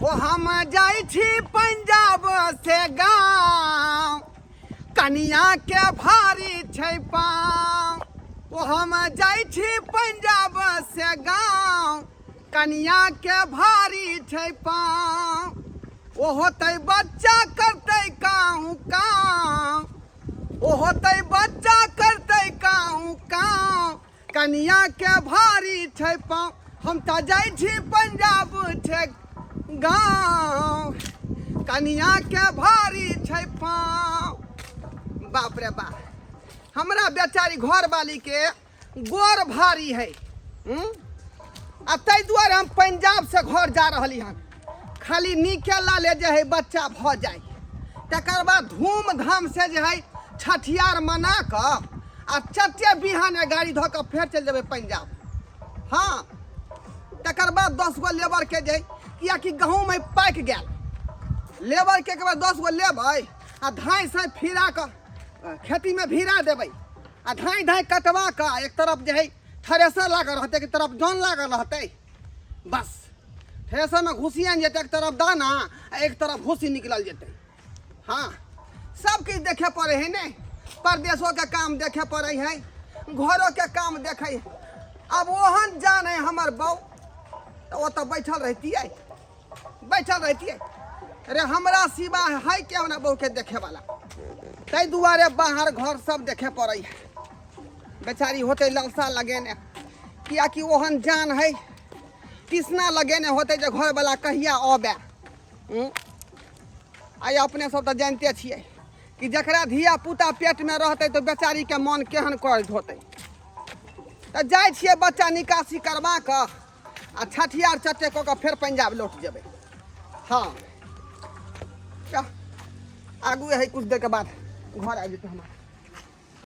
ओ हम जाइ छी पंजाब से गाँव, कनिया के भारी छै पाँव। ओ हम जाइ छी पंजाब से गाँव, कनिया के भारी छै पाँव। ओ होतै बच्चा करतै काहू काँव, ओ होतै बच्चा करतै काहू काँव, कनिया के भारी छै पाँव। हम तऽ जाइ छी पंजाब छै गाँव, कनिया के भारी छै पाँव। बाप रे बाप, हमरा बेचारी घरवाली के गोर भारी है, आ ताहि दुआरे हम पंजाब से घर जा रहली हन। खाली नीके लाले जे है बच्चा भऽ जाय, तकर बाद धूमधाम से जे है छठियार मना कऽ आ चटे बिहाने गाड़ी धऽ कऽ फेर चलि जेबै पंजाब। हाँ, तकर बाद 10 गो लेबर के जे, कियाकि गहूँम है पाकि गेल, लेबर के एक बेर 10 गो लेबै आ धाँइ से फिरा कऽ खेतीमे भिड़ा देबै आ धाँइ धाँइ कटवा कऽ एक तरफ जे है थ्रेसर लागल रहतै, एक तरफ जन लागल रहतै, बस थ्रेसरमे घुसियान जेतै, एक तरफ दाना आ एक तरफ भूसी निकलल जेतै। हाँ, सब किछु देखे पड़े है ने, परदेशो के काम देखे पड़े है, घरों के काम देखे है। अब ओहन जान है हमर बहू, तो ओतऽ बैठल रहतियै, बैठल रहतियै। अरे हमरा सिवा है के हमरा बहू के देखे वाला, ताहि दुआरे बाहर घर सब देखे पड़े है। बेचारी होते ललसा लगेने, कियाकि ओहन जान है तिसना लगेने होते जे घरवाला कहिया अबे। आइ अपने सब तऽ जानते छियै कि जकरा धिया पुता पेटमे रहतै तऽ बेचारीके मन केहन करैत होतै। तऽ जाइ छियै बच्चा निकासी करवा कऽ आ छठियार चट्टे कऽ कऽ फेर पंजाब लौट जेबै। हाँ, आगू है कुछ देर के बाद घर आबि जेतै हमर।